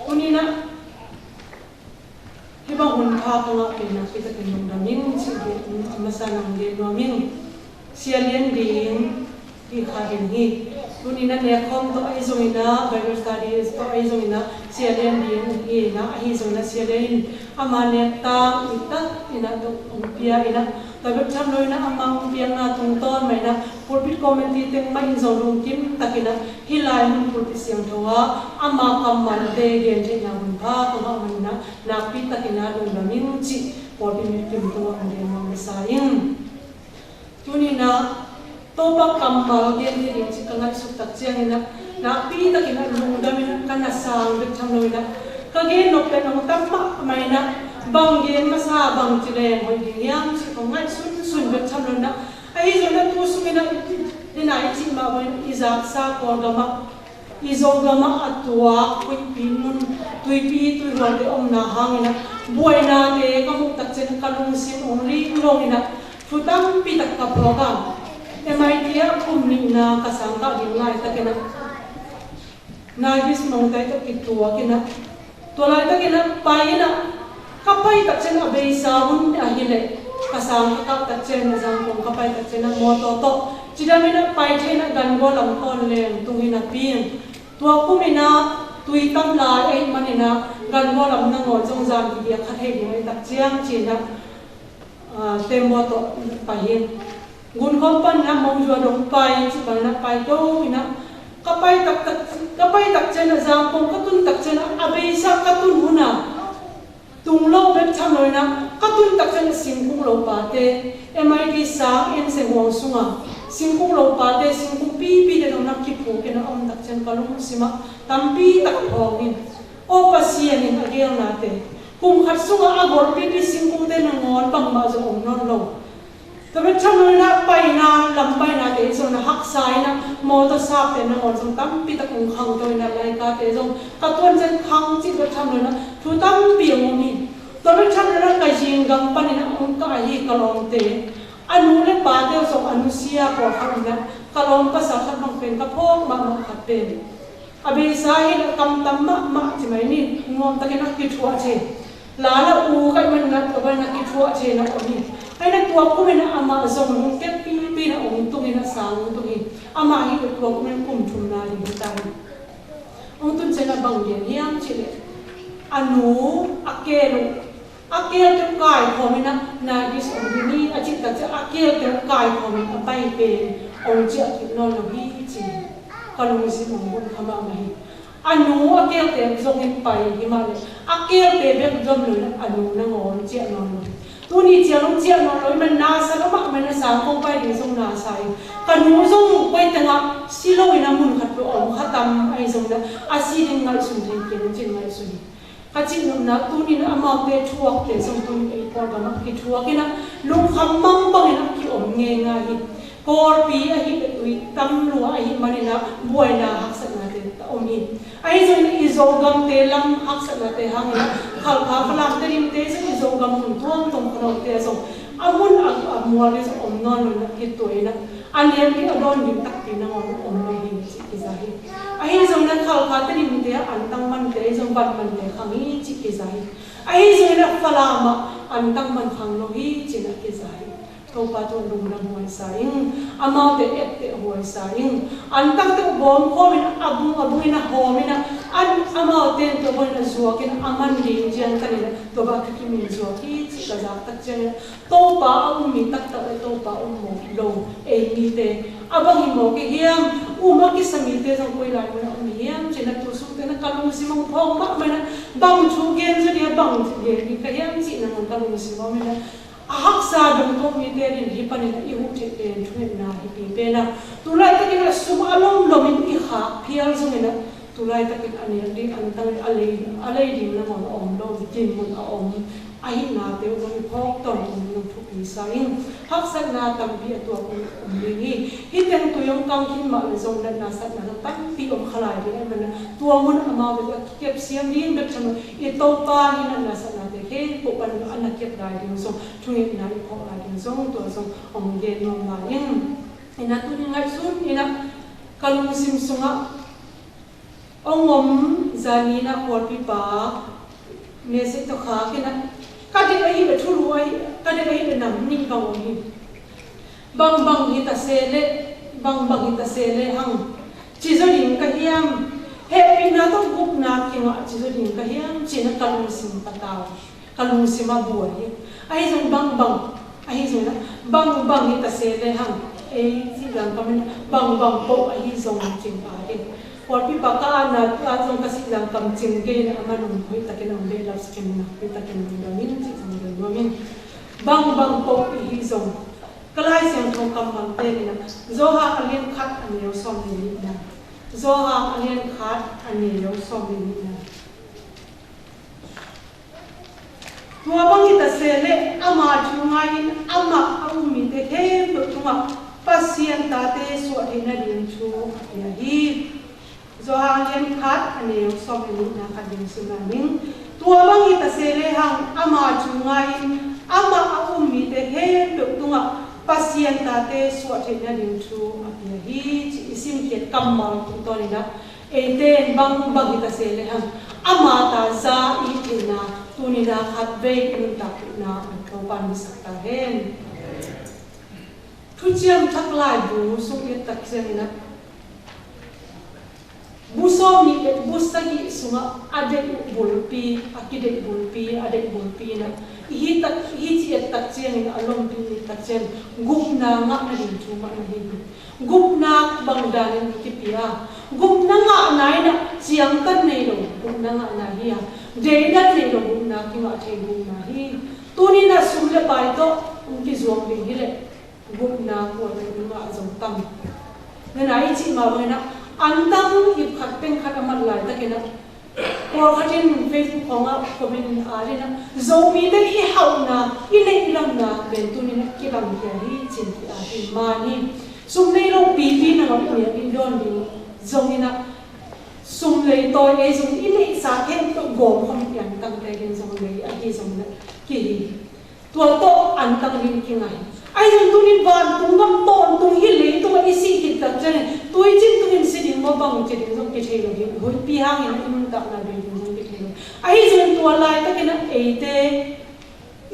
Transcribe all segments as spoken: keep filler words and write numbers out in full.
Tuni-in ah hih bang hun pha ka ngah pen nakpi takin lungdam ing cih a masa-in hong gen nuam ing. Sia Lian ding hi kha ding hi. Tuni-in ah nek khawm tawh ahi zongin ah, Bible studies tawh ahi zongin ah, Sia Lian ding hi-in ah, ahi zongin ah Sia Lian in ama nek tang i tak in ah hong pia in ah, tua bek tham lo-in ah ama hong piakna tungtawn mah in ah pulpit committee teng mah in zong lungkim takin ah hih lai mun pulpit siangtho ah ama kammalte gen theihna hun pha ka ngah manin ah nakpi takin ah lungdam ing cih pawlpi mipil tungah hong gen nuam masa ing. Tuni-in ah Topa kammal gen thei ding cih ka ngaihsut tak ciangin ah nakpi takin ah lungdam in ah ka na sang bek tham lo-in ah ka gen nop pen hong tam mahmah in ah bang gen masa bang ci leng hoih ding hiam cih ka ngaihsunsun bek tham lo-in ah, ahi zongin ah tu sungin ah i cih mah bangin i zaksa Kawlgam ah, i Zogam ah a tuak huihpi nun, tuipi tuihualte omna hangin ah buainate ka muh tak ciang ka lungsim hong linglawng in ah thu tampi tak ka phawk a. M I T ah kum nihna ka sangkah ding laitakin ah Nagis Mongtai tawh kituakin ah, tua laitakin ah pai in ah, ka pai tak ciang a beisa hun ahih leh ka sang ka kah tak ciang a Zangkong ka pai tak ciang a mawtaw tawh cidam in ah pai thei in ah Gangaw lam tawn leng tung hi napi in, tua kum in ah tui tam lai ahih manin ah Gangaw lam nangawn zong zan kidia kha thei ding ahih tak ciang ci-in ah, ah, tembaw tawh pai hi. Gunkhawm panin ah Mongzua dong pai cih panin ah pai to in ah, ka pai taktak, ka pai tak ciang ah Zangkong ka tun tak ciang ah a beisa ka tun hun ah tung lo bek tham lo-in ah ka tun tak ciang ah singkung lopate, M I T sang en seng huang sungah singkung lopate, singkung pipite zong na kiphuk in ah om tak ciang ka lungsim ah tampi tak phawk in, aw Pasian in a geelnate, kum khat sungah a golpipi singkungte nangawn bangmah zong om nawn lo. Tua bek tham lo-in ah paina, lam painate zong na haksa in ah mawtaw sapte nangawn zong tampi tak hong khangto in ah laikate zong ka tuan ciang khang cih bek tham lo-in ah thu tampi hong om hi. Tua bek tham lo-in ah ka zinggam panin ah hong kah ahi ka lawmte, a nu le pate zong a nusia pawlkhat in ah ka lawm pasal khat bang pen ka phawk mahmah khat pen a beisa hi leh kam tam mahmah ci mai ni, nuam takin a kithuah thei. La la u kaih man na tua bang a kithuah thei na om hi. Ahi na tua kum in a amah zong hong kep pipi na hong tung in a sang hong tung hi. Amah hi leh tua kum in kum thumna ding hi ta hi. Hong tun ciang a bang gen hiam cih leh a nu a keel uh a keelte uh kaikhawm in a, Nagis om ding hi a cih tak ciang a keelte uh kaikhawm in a pai pen hong ciah kik nawn lo hi ci. Ka lungsim hong hun kha mahmah hi. A nu a keelte zong in pai hi mah leh a keelte bek zom lo in a nu nangawn ciah nawn lo hi. Tuni ciang hong ciah nawn lo hi man na sa lo mahmah in a, sang kong pai ding zong na sa hi. Ka nu zong koi tengah si lo in a mun khat peuh a om kha tam ahi zong in a, a si ding ngaihsun thei keng cin ngaihsun hi. Ka cih nopna tuni-in amaute thuakte zong tuni ei Kawlgam ah kithuak in a lungkham mangbang in a kiom ngeingai hi. Kawlpi ahih leh tui tam lua ahih manin a buaina haksatnate a om hi. Ahi zongin i Zogamte lam haksatnate hangin a Khalkha, Falam, Teninte zong i Zogam mun tuamtuam khawmte zong a mun a, a mualte zong om nawn lo in a kituak in a a lian ding a dawn ding takpi nangawn om lo hi cih kiza hi. Ahi zongin a Khalkha, Teninte ah antang mante, ahi zong van mante khang hi cih kiza hi. Ahi zongin a Falam ah antang man khang lo hi ci-in a kiza hi. Topa tungah lungdam huai sa ing, amaute etteh huai sa ing. Antang tawh bawm khawm in a bung a bung in a hawm in a, an amaute in tua bawm in a zuak in a man ding ciang tan in a tua bang a kikim in zuak hi cih ka zak tak ciangin a Topa a um mi taktak le Topa um mawk lo ei mite a bang hi mawk hi hiam? Um a kisa mite zong koi lai mun a um hi hiam cih na tu sungte na ka lungsim hong phawk mahmah in a, bang thu gen zaw ding a, bang thu gen ding ka hiam cih nangawn ka lungsim hong in a, a haksa dong tuak mite in hih panin a i huh theih pen thungetna hi pi pen a, tu laitakin a sum a lomlom in i khak phial zongin a, tu laitakin a nek ding antang a lei, a lei ding nangawn a om lo, dinmun a om ahihnate uh zong i phawk tawntung ding thupi sa ing. Haksatna tampi a tuak uh om ding hi. Hih teng tui hong kang khin mah le zong natna satna zong tampi om kha lai ding ahih manin a, tua mun amaute a kikep siam ding bek tham lo, i Topa in natna satnate khempeuh pan a na kep lai ding zong thungetna i phawk lai ding zong tua zong hong gen nuam lai ing. Ina tuni ngaihsun ina ka lungsim sungah Hong om zani-in ah khualpipa message tawh khak in ah, ka deih ahih leh thulu ahi, ka deih ahih leh nang nih bang om hi. Bangbang hi ta se leh, bangbang hi ta se leh hang, ci zaw ding ka hiam? Hehpihna tawh gupna kingah ci zaw ding ka hiam? Ci-in ah ka lungsim patau, ka lungsim ah buai hi. Ahi zong bangbang, ahi zong in ah bangbang hi ta se leh hang, ei cih dan ka min, bangbang peuh ahi zong cing ka hi. Khualpipa ka atna ah zong ka sih dan kamcing kei in ah, a man hong hoih takin hong behlap sak in ah, hoih takin hong dong in cih zong dong nuam ing. Bangbang peuh i hi zong, ka Lai Siangtho kammalte in ah, Johan a lian khat a neu sawm le nihna. Johan a lian khat a neu sawm le nihna. Tua bang hi ta se leh ama thu ngai-in amah a um mite khempeuh tungah Pasian tate suah theihna ding thu a pia hi. Johan lian khat a neu sawm le nihna khat ding sim lai ning. Tua bang hi ta se leh hang, ama thu ngai-in amah a um mite khempeuh tungah Pasian tate suah theihna ding thu a pia hi, ci i simkhiat kammal tungtawn in ah, eite in bangbang hi ta se leh hang, ama ta za i hih theihna tuni-in ah khatvei i nuntakpihna ah Topa in hisak ta hen. Thuciam Thak laibu sung i et tak ciangin ah, bu sawm nih le bu sagih sungah a deih uh bulpi, a kideih bulpi, a deih bulpi in ah, i hi tak, i hi ci et tak ciangin a lompi i et tak ciangin gupna ngah nading thu mah na hi hi. Gupna bang danin kipia? Gupna ngahna in ah ciangtan nei lo gupna ngahna hi a, deidan nei lo gupna kingah thei gupna hi. Tuni-in ah sum le pai tawh hong kizuang ding hi leh gupna kua teng i ngah zong tam. Nana i cih mah bangin ah, antang ip khat peng khat a mat laitakin ah, pawlkhat in Facebook khawngah comment in at in ah, Zomite i hauhna, i neih lamna pen tuni-in ah kidamkhia hi, ci-in ki-at hi. Man hi, sum nei lo pipi nangawn i neih i dawn ding zongin ah, sum lei tawi ei zong i neihsa khempeuh gawm khawm i antangte ding zong lei ahi zongin ah kihi. Tua tawh antang ding kinga hi. Ahi zong tuni-in vantung gam tawntung hi, leitungah i sih khit tak ciangin, tuicin tungin si ding maw, bang ci ding zong kithei lo hi. Huihpi hangin i nuntakna bei ding zong kithei lo. Ahi zongin tua laitakin ah eite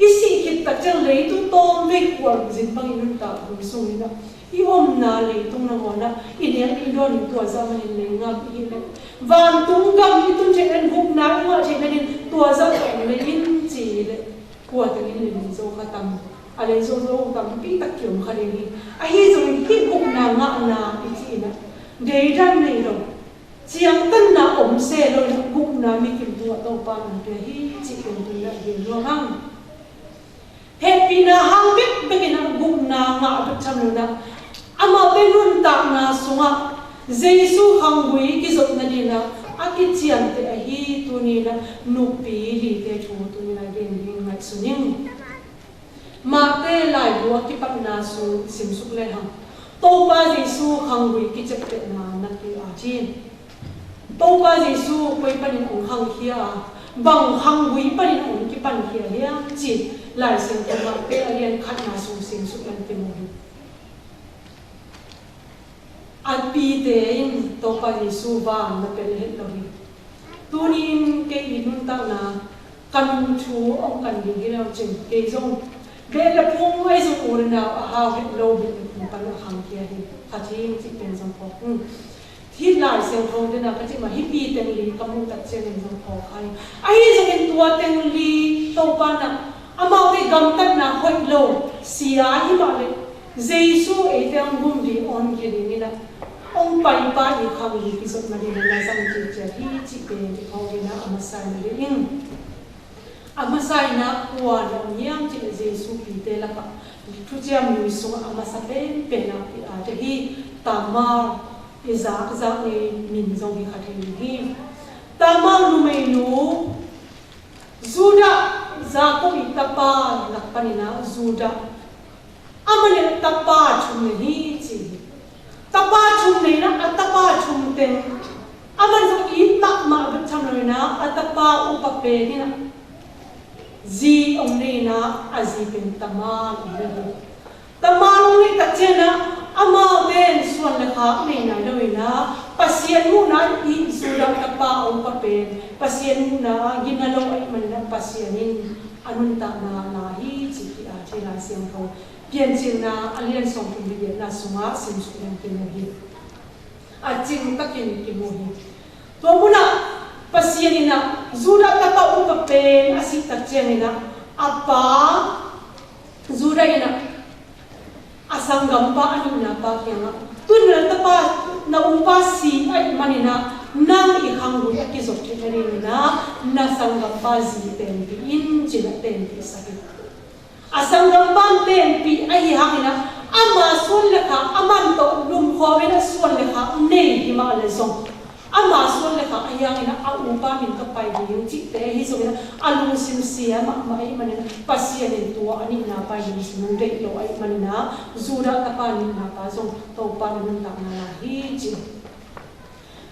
i sih khit tak ciang leitung tawmvei khualzin bangin nuntak hun sungin ah, i omna leitung nangawn ah i neih i dawn ding tua zah manin nei ngam i hih leh, vantung gam i tun theih nading, gupna i ngah theih nading tua zah tawh nei in ci hi leh, kua tengin lei zo kha tam, a lei zo zo tampi tak kiom kha ding hi. Ahi zongin hih gupna ngahna i cih in ah, deidan nei lo, ciangtanna om se lo in ah, gupna mikim tungah Topa in hong pia hi cih pen tuni-in ah gen nuam hang. Hehpihna hang bekbek in ah gupna ngah bek tham lo in ah, amaute nuntakna sungah Jesu khanggui kizop nading in ah a kiciamteh ahi tuni-in ah nupi lite thu tuni-in ah gen ding ngaihsun ing. Mate laibu a kipatna sung simsuk lehang, Topa Jesu khanggui kiciaptehna na ki-at hi. Topa Jesu koi panin hong khangkhia a, bang khanggui panin hong kipankhia hiam cih Lai Siangtho Mate a lian khatna sung simsuk lehang kimu hi. A pite in Topa Jesu van na pel het lo hi. Tuni-in kei i nuntakna kan thu hong kan ding hi lo cin, kei zong beh le phung ahi zong u le nau a hau het lo beh le phung pan a khangkhia hi. Kha thing cih pen zong phawk. Hmm. Hih Lai Siangtho dena ka cih mah hih pi teng li ka muh tak ciangin zong phawk kha hi. Ahi zongin tua teng li Topa in ah amaute gamtatna hoih lo, sia hi mah leh, Jesu eite hong gum ding, hong honkhia dingin ah hong paipa i khanggui kizopna dingin na zang ciatciat hi cih pen i phawk in ah a masa in ah ding. A masa in ah kua na om hiam cih leh Jesu pite lakah Thuciam Lui sungah a masa penpen ah i at ahi Tamar, Isak, Isak ngei min zong hi kha thei ding hi. Tamar numeinu, Judah, Jakob i tapa lak panin ah Judah, amah in tapa thum nei hi ci hi. Tapa thum nei in ah, a tapa thum teng amah zong it mahmah bek tham lo in ah, a tapa upa pen in ah zi hong nei in ah, a zi pen Tamar hong nei hi. Tamar hong neih tak ciangin ah amaute in suan le khak nei nai lo in ah, Pasian muhna i Judah tapa a upa pen Pasian muhna gina lo ahih manin ah Pasian in a nuntakna la hi ci hi a, ci Lai Siangtho Piancilna a lian sawmthum le giatna sungah simsuk leng kimu hi. A cing takin kimu hi. Tua munah Pasian in ah Judah tapa upa pen a sih tak ciangin ah a pa Judah in ah a sanggampa a nihna pa kiangah, "Tun na tapa, na upa si ahih manin ah nang i khanggui a kizop theihna dingin ah na sanggampa zi tenpih in," ci-in ah tenpihsak hi. A sanggampa tenpih ahih hangin ah ama suan le khak, aman tawh lumkhawm in ah suan le khak nei hi mah le zong, ama suan le khak ahih hangin ah a upa min tawh pai ding cihte ahi zongin ah a lungsim sia mahmah ahih manin ah Pasian in tua a nihna pa i lungsim hong deih lo ahih manin ah Judah tapa nihna pa zong Topa in a nuntakna la hi ci.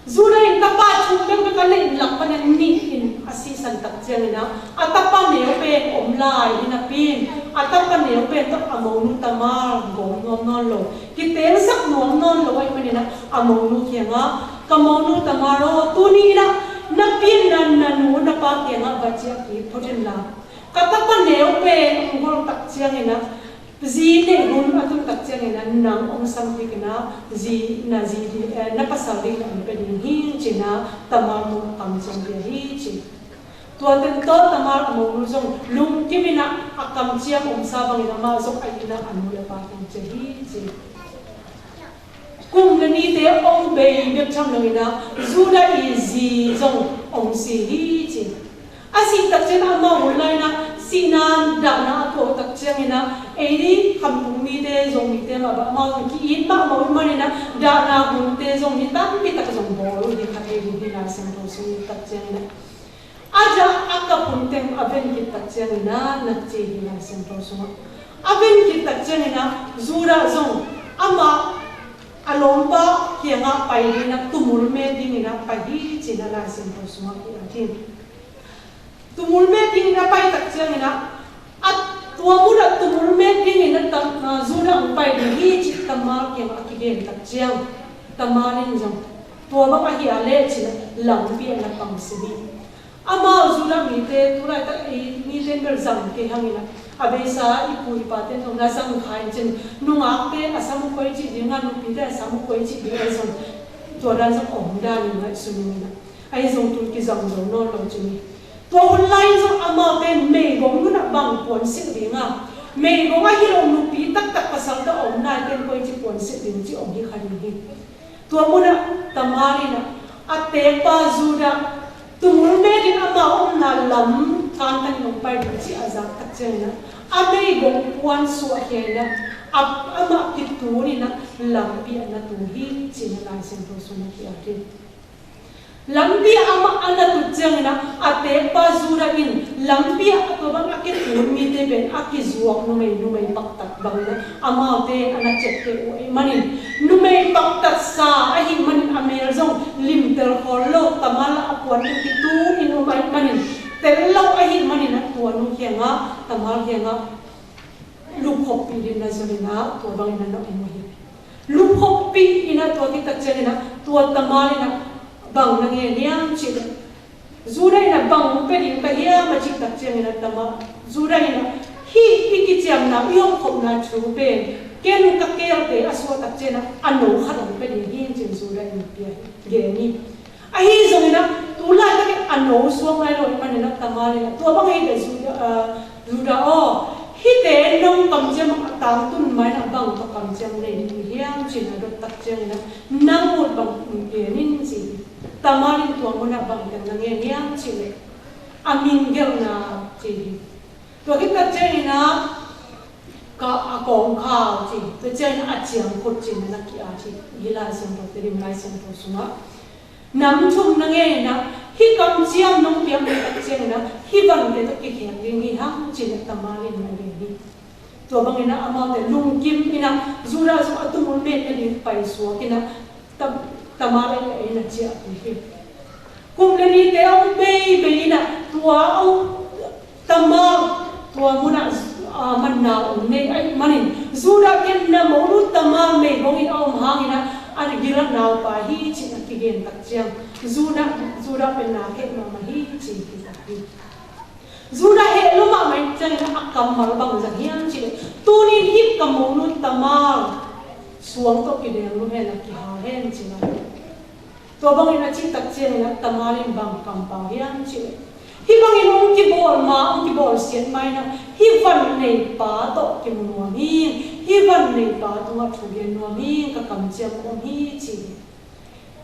Judah in tapa thum bekbek a neih lak panin nih in a sihsan tak ciangin ah a tapa neu pen om lai hi napi in, a tapa neu pen tawh a monu Tamar gawm nuam nawn lo, kitengsak nuam nawn lo ahih manin ah a monu kiangah, "Ka monu Tamar aw, tuni in ah na pianna na nu na pa kiangah va ciah kik phot inla, ka tapa neu pen hong gol tak ciangin ah, zi neih hun a tun tak ciangin ah nang hong sam kik in ah, zi, na zi ding, eh, na pasal ding na hong pia ding hi," ci-in ah Tamar mungah kamciam pia hi ci. Tua teng tawh Tamar a monu zong lungkim in ah a kamciam omsa bangin amah zong a inn ah a nu le pa kiang ciah hi ci. Kum le nite hong bei bek tham loin ah Judah i zi zong hong si hi ci. A sih tak ciangin ah amau hun lai-in ah sihna dahna a tuak tak ciangin ah ei khamtung mite, Zomite mah bang amau zong ki-it mahmah uh ahih manin ah dahna hunte zong mi tampi tak zong bawl uh hi kha thei ding hi Lai Siangtho sung tak ciangin ah. A dah a kap hun teng a ven khit tak ciangin ah na ci hi Lai Siangtho sungah. A ven khit tak ciangin ah Judah zong amah a lawmpa kiangah pai dingin ah tumul met dingin ah pai hi ci-in ah Lai Siangtho sungah kiat hi. Tumul met dingin a pai tak ciangin ah, a tua munah tumul met dingin a tam, ah, Judah hong pai ding hi cih Tamar kiangah a kigen tak ciang, Tamar in zong tua bang ahi a leh ci-in ah lampi ah na pang sim hi. Amau Judah mite, tu laitak ei mite in bel zang kei hangin ah, a beisa i pu i pate in zong na zang kha in cin, nungakte a sam uh koi cih ding a, nupite a sam uh koi cih ding a, zong tua dan zong om dan in ngaihsun ing in ah. Ahi zong tu kizang zo nawn lo cin hi. Tua hun lai-in zong amaute meigong munah bang puansilh ding a, meigong ahi lo nupi taktak pasal tawh a om naite in koi ci puansilh ding ci om hi kha ding hi. Tua munah Tamar in ah a tekpa Judah tumul met in ama omna lam kantan in hong pai ding ci a zak tak ciangin ah, a meigong puan suahkhia in ah, a, amah kitun in ah lampi ah na tu hi ci-in ah Lai Siangtho sungah kiat hi. Lampi ah amah a na tut ciangin ah, a tekpa Judah in lampi ah tua bang a kitun mite pen a kizuak numei, numei paktat bangin ah amaute a na ciapteh uh ahih manin, numei paktatsa ahih manin a mel zong limtel khawl lo, Tamar lah a puan uh kitun in um ahih manin, tel lo ahih manin ah tua nu kiangah, Tamar kiangah lupkhoppih dingin na zon in ah tua bangin ah na om uh hi. Lupkhoppih in ah tua khit tak ciangin ah tua Tamar in ah bang na ngen hiam cih leh, Judah in ah bang hong pia ding ka hiam a cih tak ciangin ah Tamar, Judah in ah hih i kiciamna, i omkhopna thu pen ken ka keelte a suah tak ciangin ah a no khat hong pia ding hi ci-in Judah in pia hi, gen hi. Ahi zongin ah tu laitakin a no suak nai lo ahih manin ah Tamar in ah tua bang hi teh Judah, ah, Judah aw, hihte nong kamciam a tangtun ma-in ah bang tawh kamciam nei ding hiam ci-in a dot tak ciangin ah nang ut bang gen in ci hi. Tamar in tua munah bang teng na ngen hiam cih leh a minggelhna ci hi. Tua khit tak ciangin ah ka a kawngkhau ci, tua ciangin a ciangkhut ci-in na kiat hi. Hih Lai Siangtho, Tedim Lai Siangtho sungah nam thum na ngen in ah, hih kamciam nong piak tak ciangin ah hih vante tawh kikhek ding hi hang ci-in ah Tamar in na gen hi. Tua bangin ah amaute lungkim in ah Judah zong a tumul met nading paisuak in ah Tam-, Tamar in ah ei na ciahpih hi. Kum le nite a hong beibei in ah tua a hong Tamar tua munah, ah, manna om nei ahih manin, Judah ken na monu Tamar meigong in a om hangin ah, a gil a naupa hi ci-in a kigen tak ciang, Judah, Judah pen na heh mahmah hi ci hi. Judah heh lua mahmah ciangin a kammal bang zang hiam cih leh, tuni-in hih ka monu Tamar suang tawh kidel lua hen, a kihal hen ci lai. Tua bangin a cih tak ciangin a Tamar in bang kampau hiam cih leh, hih bangin hong kibawl ma, hong kibawl siat ma in a, hih van neipa tawh kimu nuam hi, hih van neipa tungah thu gen nuam hi, ka kamciam a om hi ci hi.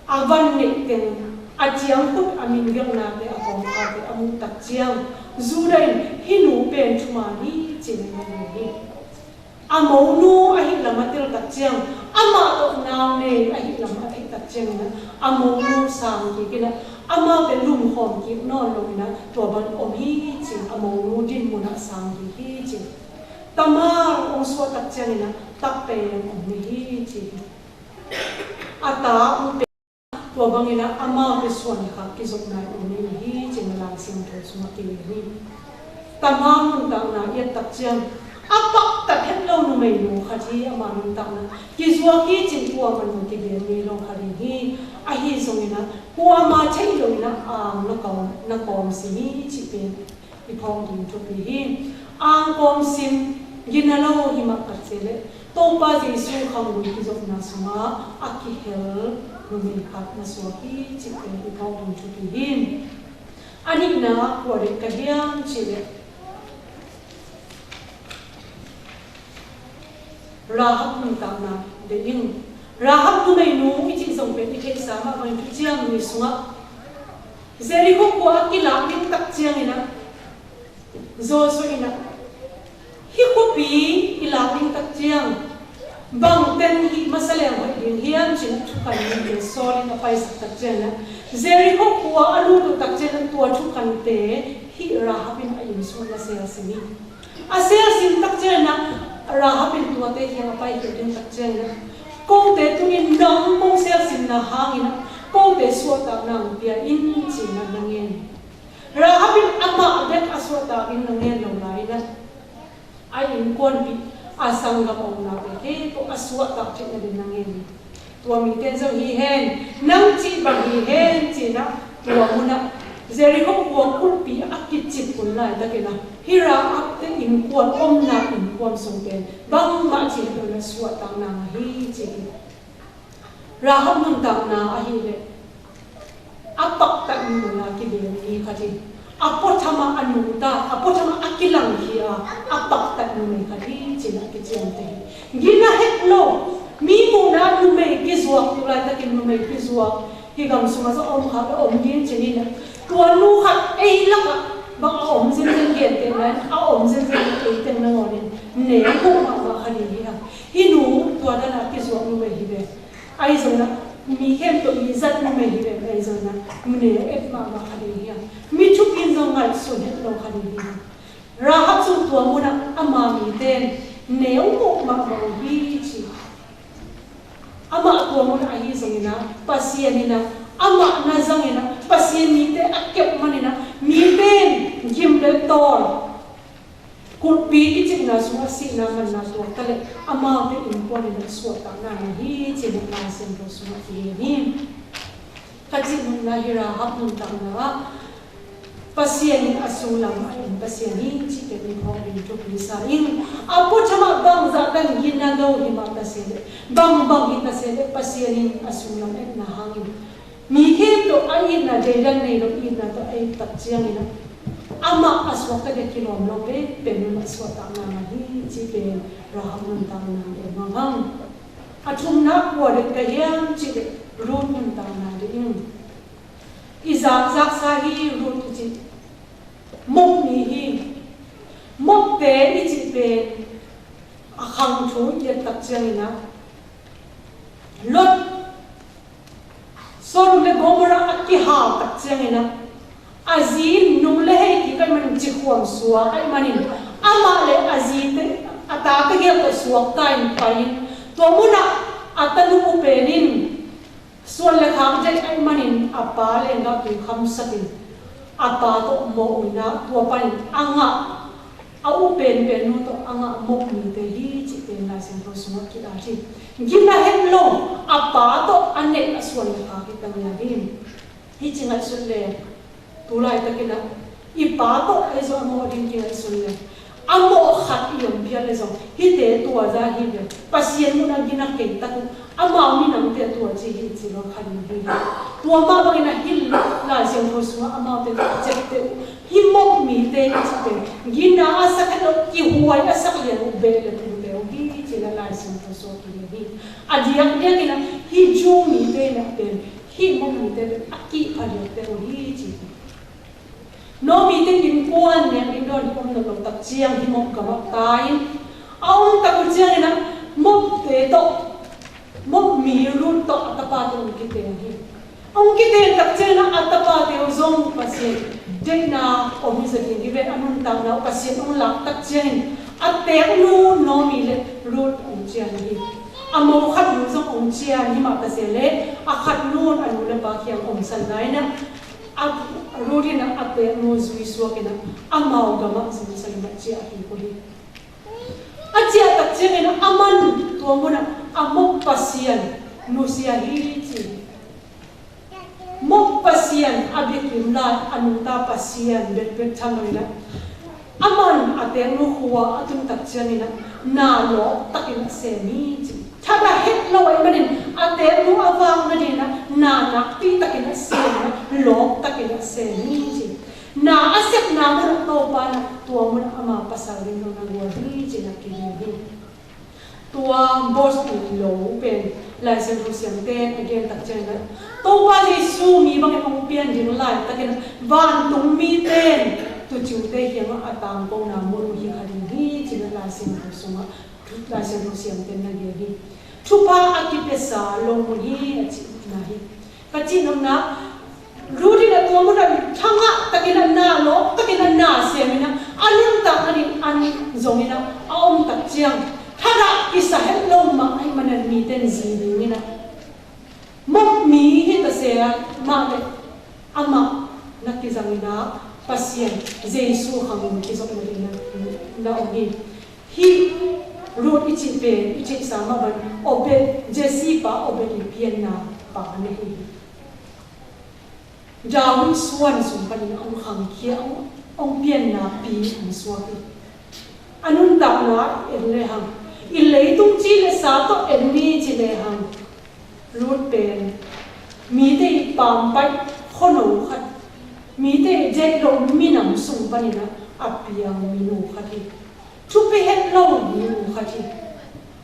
A van neih teng, a ciangkhut, a minggelhnate, a kawmkhalte a muh tak ciang, Judah in hih nu pen thuman hi ci-in a ngen hi. A monu ahih lam a tel tak ciang, amah tawh nau nei ahih lam a theih tak ciangin a, a monu sang kik in a, amaute lumkhawm kik nawn lo in a, tua bang om hi ci-in a monu dinmun ah sang kik hi ci. Tamar hong suah tak ciangin a, takpem om hi ci hi. A ta hong pe, tua bangin a amaute suan kha kizopna in nei hi ci-in a Lai Siangtho sungah kigen hi. Tamar nuntakna i et tak ciang, a paktat het lo numeinu khat hi. Ama nuntakna kizuak hi ci-in kuamah in kigen ngei lo kha ding hi. Ahi zongin a kuamah theih loin a ang na kawm, na kawm sim hi cih pen i phawk ding thupi hi. Ang kawm sim, gina lo hi mah ka ci leh, Topa Jesu khanggui kizopna sungah a kihel numei khat na suak hi cih pen i phawk ding thupi hi. A nihna kua deih ka hiam cih leh, Rahab nuntakna deih ing. Rahab numeinu i cih zong pen i theihsa mah bangin Thuciam Lui sungah Jericho khua a kilak ding tak ciangin a, Joshua in a, hih khuapi i lak ding tak ciang bangten hih masa leng hoih ding hiam ci-in a thukhan mite sawl in a paisak tak ciangin a, Jericho khua a lut uh tak ciangin a, tua thukhante hih Rahab in a inn sungah a selsim hi. A selsim tak ciangin a, Rahab in tuate kiang a paikhia ding tak ciangin a, kote tungin nang kong selsimna hangin a, kote suahtakna hong pia in ci-in a na ngen hi. Rahab in amah bek a suahtak ding na ngen lo lai in a, a innkuanpih, a sanggam a omna bek hi, tua a suahtak theihna ding na ngen hi. Tua mite in zong hi hen, nang cih bang hi hen ci-in a, tua munah Jericho khua kulhpi a kicip hun laitakin a, hih Rahab te innkuan omna innkuan sung pen bangmah cih het lo in a suahtakna ngah hi ci hi. Rahab nuntakna ahih leh a paktat numei a kibel mi khat hi. A puatham ah a nungta, a puatham ah a kilangkhia a, a paktat numei khat hi ci-in a kiciamteh hi. Gina het lo, mi muhna ah numei kizuak, tu laitakin numei kizuak hih gam sungah zong a om kha, a om ding ci-in a, tua nu khat ei lakah bang a om zenzen, gentehna in a om zenzen, ei teng nangawnin neu khawh mahmah kha ding hi hang. Hih nu tua dan a kizuak numei hi ve. Ahi zongin a, mi khempeuh i zat numei hi ve, ahi zongin a, neu et mahmah kha ding hi hang. Mi thupi in zong ngaihsun het lo kha ding hi hang. Rahab zong tua munah ama mite in neu mawh mahmah uh hi ci. Amah tua munah ahi zongin a, Pasian in a, amah na zangin a, Pasian mite a kep manin a, mite in gim le tawl, kulhpi kicipna sungah sihna manna tuak ta leh, amaute innkuan in a suahtakna ngah hi ci-in a Lai Siangtho sungah kigen hi. Ka cih nopna hi, Rahab nuntakna ah Pasian in a sunglam a en Pasian hi cih pen i phawk ding thupi sa ing. A puatham ah bangzah bang gina lo hi mah ta se leh, bangbang hi ta se leh, Pasian in a sunglam etna hangin mi khempeuh a itna, deidan nei lo itna tawh a et tak ciangin a, amah a suakta ding kilawm lo pen, pen in a suahtakna ngah hi cih pen Rahab nuntakna deih mah hang. A thumna kua deih ka hiam cih leh, Ruth nuntakna deih ing. I zakzaksa hi. Ruth i cih Moab mi hi. Moabte i cih pen a khang thu i et tak ciangin a, Lot, Sodom le Gomorrah a kihal tak ciangin a, a zi in nung le hei kik ahih manin, cikhuam suak ahih manin, amah le a zite, a tate gial tawh suakta in pai in, tua munah a tanu pen in suan le khak deih ahih manin a pa lenggah tui khamsak in, a pa tawh mawh uh in a, tua panin a ngah A u penpen nu tawh a ngah mawh mite hi cih pen Lai Siangtho sungah ki-at hi. Gina het lo, a pa tawh a neih a suan le pha hi ta ngiat hi. Hih ci ngaihsut le, tu laitakin ah i pa tawh ei zong a mawh ding kingaihsun le, a mawh khat i om phial le zong hihte tua za hi ve. Pasian munah gina kei tak uh, amau minamte a tua ci hi ci lo khat in hi. Tua mah bangin ah hih Lai Siangtho sungah amaute tawh ciapteh uh. Hih mawh mite i cih pen gina a sak het lo, kihuai a sak lian uh beh le pute uh hi ci-in ah Lai Siangtho sungah ki-at hi. A diakdiakin ah hih Jew mite in ah pen hih mawh mite pen a kihpha liante uh hi ci hi. Naomi te innkuan nek ding dawn hi om nawn lo tak ciang hih mawh gamah tai-in a om tak uh ciangin ah mawhte tawh, mawh mi Ruth tawh a tapate hong kiteng hi. Hong kiteng tak ciangin ah a tapate uh zong Pasian deihna om hi zaw ding hi ve, a nuntakna uh Pasian hong lak tak ciangin a teknu Naomi le Ruth hong cian hi. A mo khat nu zong hong cian hi mah ta se leh a khat nu in a nu le pa kiang omsakna in ah a Ruth in ah a teknu zui suakin ah amau gamah Jerusalem ah ciah hi uh hi. A ciah tak ciangin ah aman tua munah a mawh Pasian nusia hi ci hi. Mawh Pasian a biakim lai a nungta Pasian bekbek tham lo in ah aman a teknu khua a tun tak ciangin ah na lawp takin a sem hi ci. Thadah het lo ahih manin a teknu a vak nadingin ah na nakpi takin a sem in ah lawp takin a sem hi ci. Na a sepna munah Topa in ah tua munah ama pasal ding zong na guan hi ci-in ah kiding hi. Tua Boaz in lo pen Lai Siangtho siamte a gen tak ciangin ah Topa Jesu mi bangin hong pian ding laitakin ah vantung mite in tuucingte kiangah a tangkona mun uh hi kha ding hi ci-in ah Lai Siangtho sungah Lai Siangtho siamte in na gen hi. Thupha a kipiasa lo mun hi a cihna hi. Ka cihnopna, Ruth in ah tua munah thangah takin ah na lawp takin ah na sem in ah a nuntak nading an zongin ah a om tak ciang thadah kisa het lo mah ahih manin mite in zi dingin ah mawh mi hi ta se mah leh amah na kizangin ah Pasian Jesu khang kizopna dingin ah na om hi. Hih Ruth i cih pen i cihsa mah bangin Obed, Jesse pa Obed i pianna pa na hi hi. David suan sung panin hong khangkhia, hong, hong pianna pi hong suak hi. A nuntakna en lehang, i leitung ci le sa tawh en ni ci lehang, Ruth pen mite i pampaih khuano khat, mite i deih loh minam sung panin ah a piang minu khat hi. Thupi het lo minu khat hi.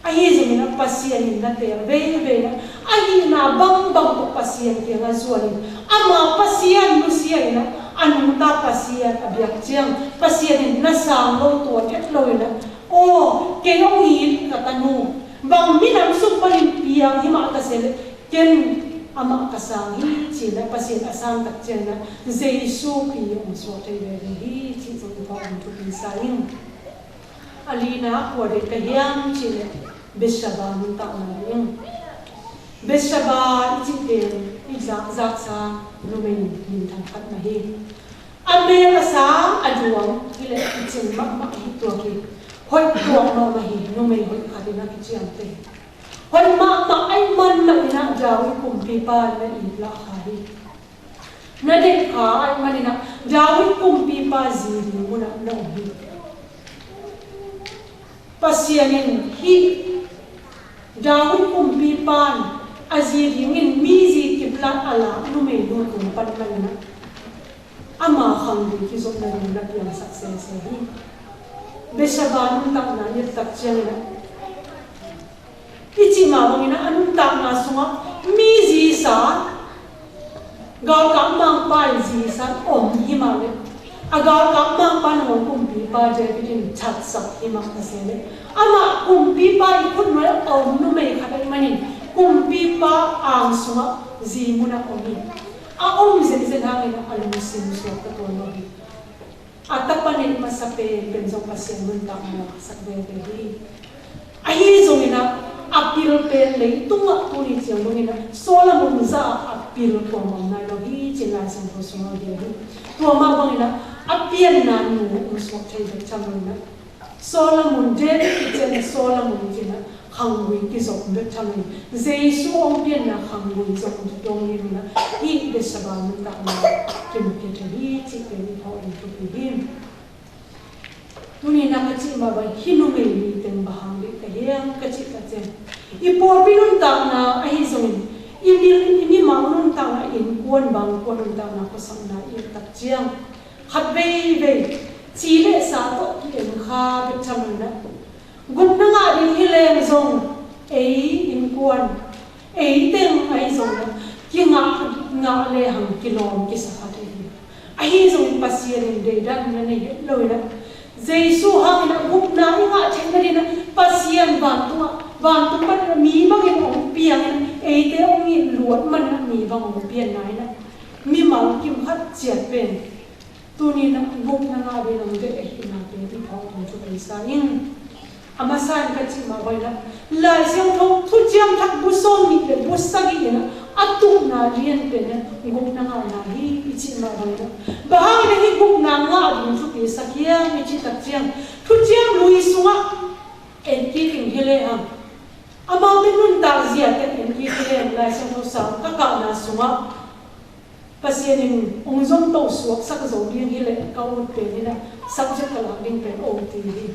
Ahi zongin ah Pasian in na teel veivei in ah a hihna bangbang tawh Pasian kiangah zuanin ama Pasian nusia in ah a nungta Pasian a biak ciang Pasian in na sang lo tuan het lo in ah, aw, kei hong it ka tanu, bang minam sung panin piang hi mah ta se leh ken amah ka sang hi ci-in ah Pasian a sang tak ciangin ah Jesu pi hong suak thei ve ding hi cih zong i thupi sa ing. A lina kua deih ka hiam cih leh Bathsheba nuntakna hi ing. Bathsheba i cih pen i zakzaksa numei minthang khat mah hi. A mel a sa a duang hi leh i cing mahmah hi tuak hi. Hoih tuak mahmah hi, numei hoih khat in a kiciamteh hi. Hoih mahmah ahih man mah in ah David kumpipa na it lah kha hi. Na deih kha ahih manin ah David kumpipa zi ding munah na om hi. Pasian in hih David kumpipa in a zi dingin mi zi kiplat a lak numei nu tung pan manin ah ama khang ding kizopna ding na piangsak sese hi. Bathsheba nuntakna i et tak ciangin ah i cih mah bangin ah a nuntakna sungah mi zisa, galkap mangpa i zisa om hi mah leh a galkap mangpa nangawn kumpipa David in thatsak hi mah ta se leh amah kumpipa i khutnuai a om numei khat ahih manin kumpipa ang sungah zi munah om hi. A om zenzen hangin a lungsim suak ka tuan lo hi. A tapa neih masa pen pen zong Pasian nuntakna sak veve hi. Ahi zongin ah a pil pen leitungah tuni ciang dongin ah Solomon zah a pil kuamah om nai lo hi ci-in Lai Siangtho sungah gen hi. Tua mah bangin ah a pianna nu hong suak thei bek tham lo in ah, Solomon, David kician Solomon in ah khanggui kizom bek tham lo in, Jesu hong pianna khanggui zong dong in ah, hih Bathsheba nuntakna kimu kei thei hi cih pen i phawk ding thupi hi. Tuni in ah ka cih mah bang, hih numei nih teng bang hang deih ka hiam ka cih tak ciang, i pawlpi nuntakna ahi zongin, i mi, i mimal nuntakna, innkuan bangkuan nuntakna, khuasakna i et tak ciang, khat veivei ci le sa tawh ki-en kha bek tham lo in ah, gupna ngah ding hi leng zong, ei innkuan, ei teng ahi zong in ah, kingah, ngah lehang kilawm kisa kha thei hi. Ahi zongin Pasian in deidan na nei het lo in ah, Jesu hangin ah gupna i ngah theihna dingin ah Pasian vantungah, vantung panin ah mi bangin hong piang in ah, eite hong it luat manin ah mi bang hong pianna in ah, mimal kim khat ciat pen tuni in ah gupna ngah dingin hong deih ahihna pen i phawk ding thupi sa ing. A masa in ka cih mah bang in ah, Lai Siangtho Thuciam Thak bu sawmnih le bu sagih in ah a tukna lian pen in ah gupna ngahna hi i cih mah bang in ah, bang hangin ah hih gupna ngah ding thupi sak hiam i cih tak ciang, Thuciam Lui sungah en kik ing hi lehang, amaute nuntak ziate en kik hi lehang, Lai Siangtho sang ka kahna sungah Pasian in hong zon to suaksak zo ding hi leh ka ut pen in ah, subject ka lak ding pen O T hi.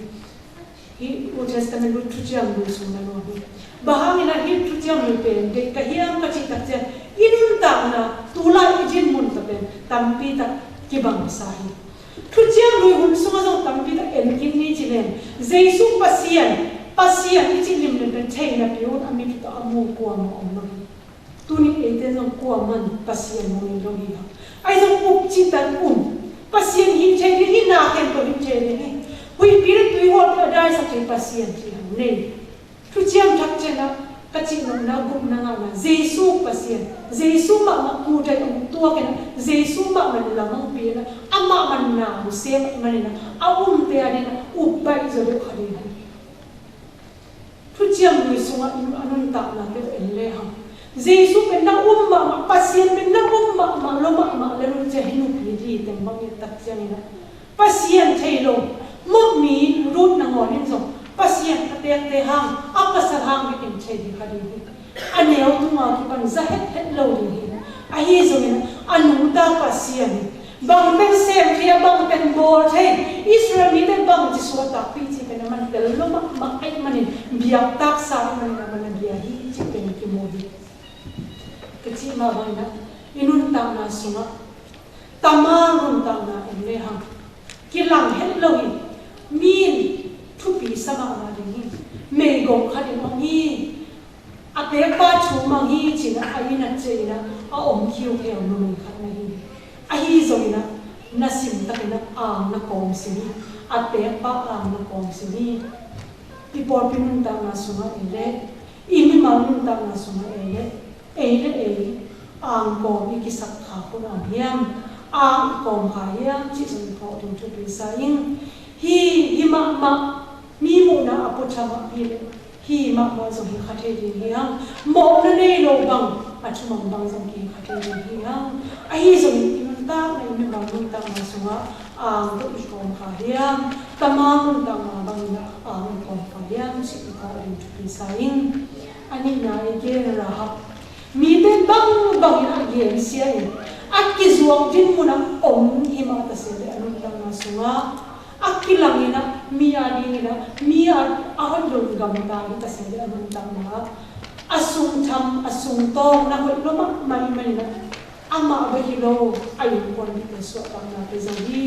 Hih Old Testament Thuciam Lui sung na nuam hi. Bang hangin ah hih Thuciam Lui pen deih ka hiam ka cih tak ciang, i nuntakna tulai i dinmun tawh pen tampi tak kibang sa hi. Thuciam Lui hun sungah zong tampi tak en kik ni ci leng, Jesu Pasian, Pasian i cih limlim pen theihna peuh un a mit tawh a mu kuamah om lo hi. Tuni eite zong kuaman Pasian mu ngei lo hi hang. Ahi zong up cih tak un, Pasian hih thei ding hi, na khempeuh hih thei ding hi. Huihpi le tuihuahpi a daisak thei Pasian cih hang nei. Thuciam Thak ciangin ah ka cih nopna, gupna ngahna, Jesu Pasian, Jesu mahmah kuta in hong tuak in ah, Jesu mahmah in lamangpi in ah, amah man na hong sem ahih manin ah, a umte a dingin ah up baih zaw deuh kha ding hi. Thuciam Lui sungah a nuntaknate en lehang, Jesu pen na um mahmah, Pasian pen na um mahmah, lo mahmah le, nucia hih nupi li teng bang i et tak ciangin ah, Pasian thei lo, Moab mi Ruth nangawn in zong Pasian a tekte hang, a pasal hang bek in thei hi kha ding hi. A neu tunga kipan za hethet lo ding hi. Ahi zongin a nungta Pasian in bangteng sem thei a, bangteng bawl thei, Israel mite bangci suahtakpih cih pen a man tel lo mahmah ahih manin, biaktaksa ahih manin a man a bia hi cih pen kimu hi. Ka cih mah bangin ah, i nuntakna sungah Tamar nuntakna en lehang, kilang het lo hi. Mi in thupi sa mahmah ding hi. Meigong khat in hong hi, a pekpa thu mang hi ci-in ah, a inn ah ciah in ah, a om khiukheu numei khat na hi. Ahi zongin ah, na sim takin ah ang na kawm sim hi. A pekpa ang na kawm sim hi. I pawlpi nuntakna sungah en leh, i mimal nuntakna sungah en leh, ei le ei ang kawm i kisak kha hun a om hiam? Ang i kawm kha hiam cih zong i phawk ding thupi sa ing. Hi, hi mahmah, mi muhna a pua thamah hi leh, hi mahmah zong hi kha thei ding hi hang. Mawhna nei lo bang, a thumang bang zong kihi kha thei ding hi hang. Ahi zongin i nuntakna, i mimal nuntakna sungah ang tawh i kawm kha hiam? Tamar nuntakna bangin ah ang i kawm kha hiam cih i phawk ding thupi sa ing. A nihna i gen Rahab. Mite bangbangin a gensia in, a kizuak dinmun ah om hi mah ta se leh a nuntakna sungah, a kilang in ah, mi a dingin ah, mi a, a hoih lo gamta hi ta se leh a nuntakna ah, a sungtham, a sungtawng na hoih lo mahmah ahih manin ah, amah bek hi lo, a innkuanpihte suahtaknate zong hi.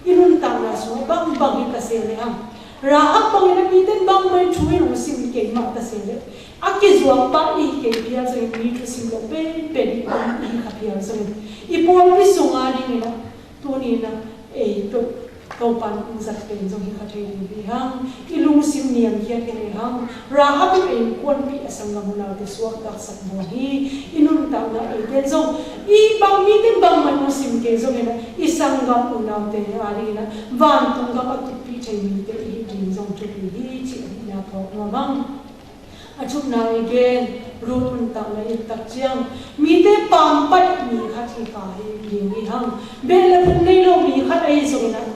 I nuntakna sungah bangbang hi ta se leh hang, Rahab bangin ah mite in bangmah in thu in hong sim kei mah ta se leh, a kizuak pah i hi kei phial zongin, mi thusim lo penpen i hi kha phial zongin, i pawlpi sung a dingin ah, tuni in ah ei tawh Topa in hong zat pen zong hi kha thei ding hi hang. I lungsim niamkhiat hi leh hang, Rahab in a innkuanpih, a sanggam unaute suaktaksak buang hi. I nuntakna eite zong, i bang mite in bangmah in hong sim kei zongin ah, i sanggam unaute a dingin ah vantung gam a tutpih thei mite i hih ding zong thupi hi cih a hihna phawk nuam hang. A thumna i gen, Ruth nuntakna i et tak ciang, mite pampat mi khat hi kha hi ding hi hang. Beh le phung nei lo mi khat ahi zongin ah,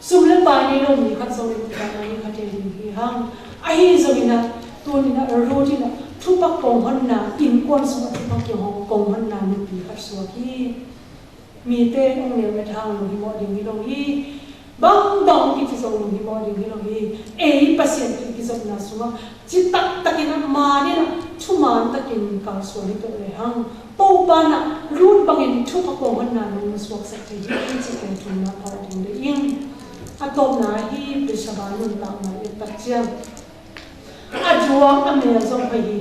sum le pai nei lo mi khat zongin nuntakna hi kha thei ding hi hang. Ahi zongin ah, tuni-in ah Ruth in ah thupha kong honna, innkuan sungah thupha kong honna nupi khat suak hi. Mite hong neu met hang lunghimawh ding hi lo hi. Bangbang kici zong lunghimawh ding hi lo hi. Ei Pasian tawh i kizopna sungah citak takin ah, man in ah, thuman takin kalsuan hi peuh le hang, Topa in ah Ruth bangin thupha kong honna nong suaksak thei hi, cih pen thumna phawk ding deih ing. A tawpna hi Bathsheba nuntakna i et tak ciang, a juak a mel zong hoih hi.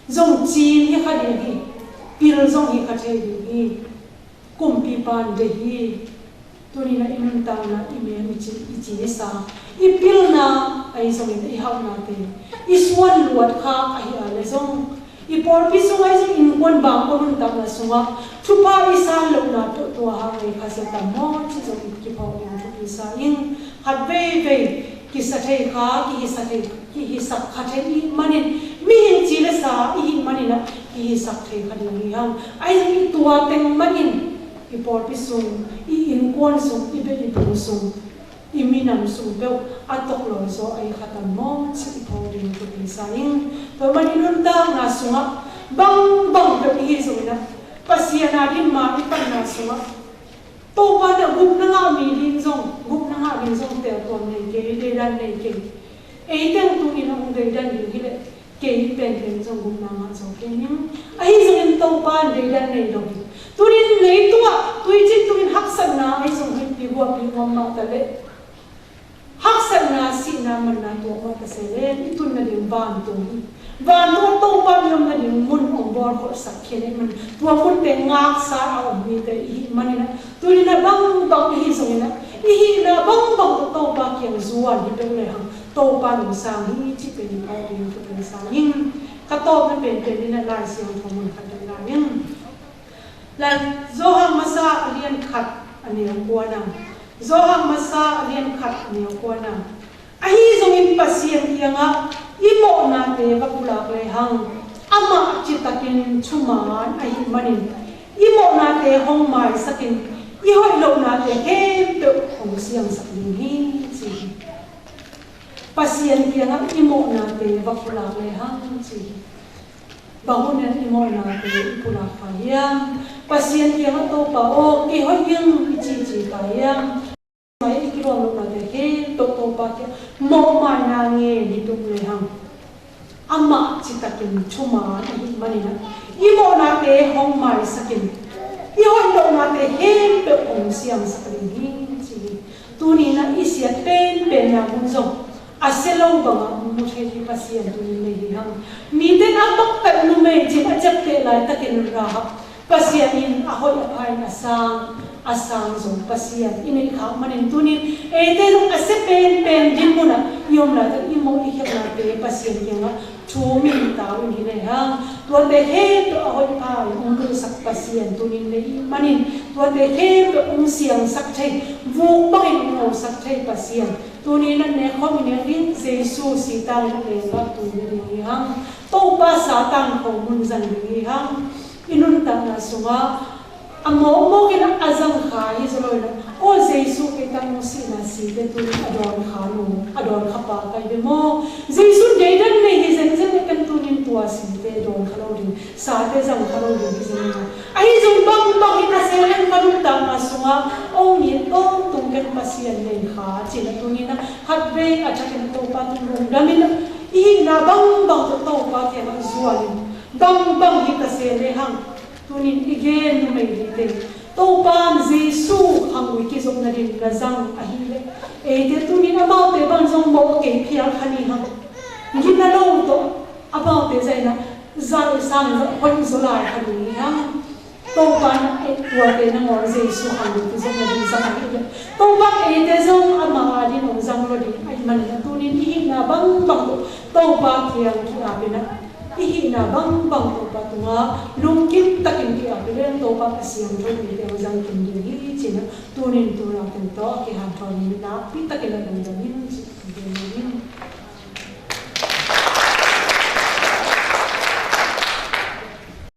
Zong cim hi kha ding hi. Pil zong hi kha thei ding hi. Kumpipa in deih hi. Tuni-in ah i nuntakna, i mel, i ci, i ci, i sa, i pilna, ahi zongin i hauhnate, i suan luat kha ahi a le zong, i pawlpi sung ahi zong, innkuan bangkua nuntakna sungah thupha i san lohna peuh tua hang ei kha zia tam maw cih zong i kiphawk ding thupi sa ing. Khat veivei kisa thei kha, kihisa thei, kihisak kha thei i hih manin, mihing ci le sa i hih manin ah kihisak thei kha ding hi hang. Ahi zongin tua teng manin i pawlpi sung, i innkuan sung, i beh i phung sung, i minam sung peuh a toklawi zaw ahi kha tam maw cih i phawk ding thupi sa ing. Tua man i nuntakna sungah bangbang peuh i hi zongin ah, Pasian a ding ma i panna sungah, Topa in ah gupna ngah mi ding zong, gupna ngah ding zong teltuam nei kei, deidan nei kei. Ei teng tuni-in ah hong deidan ding hi leh, kei penpen zong gupna ngah zo kei ning. Ahi zongin Topa in deidan nei lo hi. Tuni-in leitungah tuiciin tungin haksatna ahi zong hoihpi guahpi om mah ta leh, haksatna, sihna, manna tuak mah ta se leh, i tun nading vantung hi. Vantung ah Topa i om nading mun hong bawlkholhsak khin ahih man, tua munte ngaksa a om mite i hih manin ah, tuni-in ah bangbang i hi zongin ah, i hihna bangbang tawh Topa kiang zuan hi peuh le hang, Topa in hong sang hi cih pen i phawk ding thupi sa ing. Ka tawpna penpen in ah Lai Siangtho mun khat bek la ing. Lai, Johan Masa a lian khat a neu kuana. Johan Masa a lian khat a neu kuana. Ahi zongin Pasian kiangah i mawhnate va pulak le hang, amah citakin thuman ahih manin, i mawhnate hong maisakin, i hoih lohnate khempeuh hong siangsak ding hi, ci hi. Pasian kiangah i mawhnate va pulak le hang, ci hi. Bang hun in i mawhnate i pulak kha hiam? Pasian kiangah Topa aw, kei hoih ing i cici kha hiam? Mai i kilawm lohnate khempeuh Topa kiang mawhmaina ngen hi tuk le hang, amah citakin thuman ahih manin ah, i mawhnate hong maisakin, i hoih lohnate khempeuh hong siangsak ding hi, ci hi. Tuni-in ah i siat penpenna mun zong a sia lo bangah mu thei hi Pasian tuni-in nei hi hang. Mite in a pakpet numei cin a ciapteh laitakin Rahab, Pasian in a hoih a pha in a sang, a sang zo Pasian i neih khak manin tuni-in eite zong a sia penpen dinmun ah i om laitak i mawh i khialhnate Pasian kiangah thu min tau in hi le hang. Tuate khempeuh a hoih pha in hong pulsak Pasian tuni-in nei i hih manin, tuate khempeuh hong siangsak thei, vuk bangin hong hosak thei Pasian tuni-in a nek khawm i nek ding, Jesu sitang in a lenggah tun ding hi hang. Topa Satan khomun zang ding hi hang. I nuntakna sungah a mawkmawk in a zang kha hi zaw lo in a, aw Jesu kei tang hong sihna site tuni a dawn kha lo, a dawn kha pa kai ve maw? Jesu deidan nei hi zenzen in kan tuni-in tua site dawn kha lo ding, sate zang kha lo ding hi zen in a. Ahi zong bangbang hi ta se leng ka nuntakna sungah hong it tawntung ken Pasian nei kha ci-in a tuni-in a khatvei a thakin Topa tung lungdam in a, i hihna bangbang tawh Topa kiangah zuan in, bangbang hi ta se le hang. Tuni-in i gen numei lite, Topa in Jesu khangui kizopna ding na zang ahih leh, eite tuni-in amaute bang zong mawh kei phial kha ni hang. Gina lo tawh amaute zai-in a zai sang zah hoih zaw lai kha ni hang. Topa in a ei tuate nangawn Jesu khangui kizopna ding zang ahih leh, Topa in eite zong ama adin hong zang lo ding ahih manin a tuni-in i hihna bangbang tawh Topa kiang ki-ap in a, i hihna bangbang Topa tungah lungkim takin ki-ap leng Topa a siangtho mite hong zang kim ding hi ci-in a, tuni-in tu-in a ken tawh a kihanthawn in nakpi takin a lungdam ing ci-in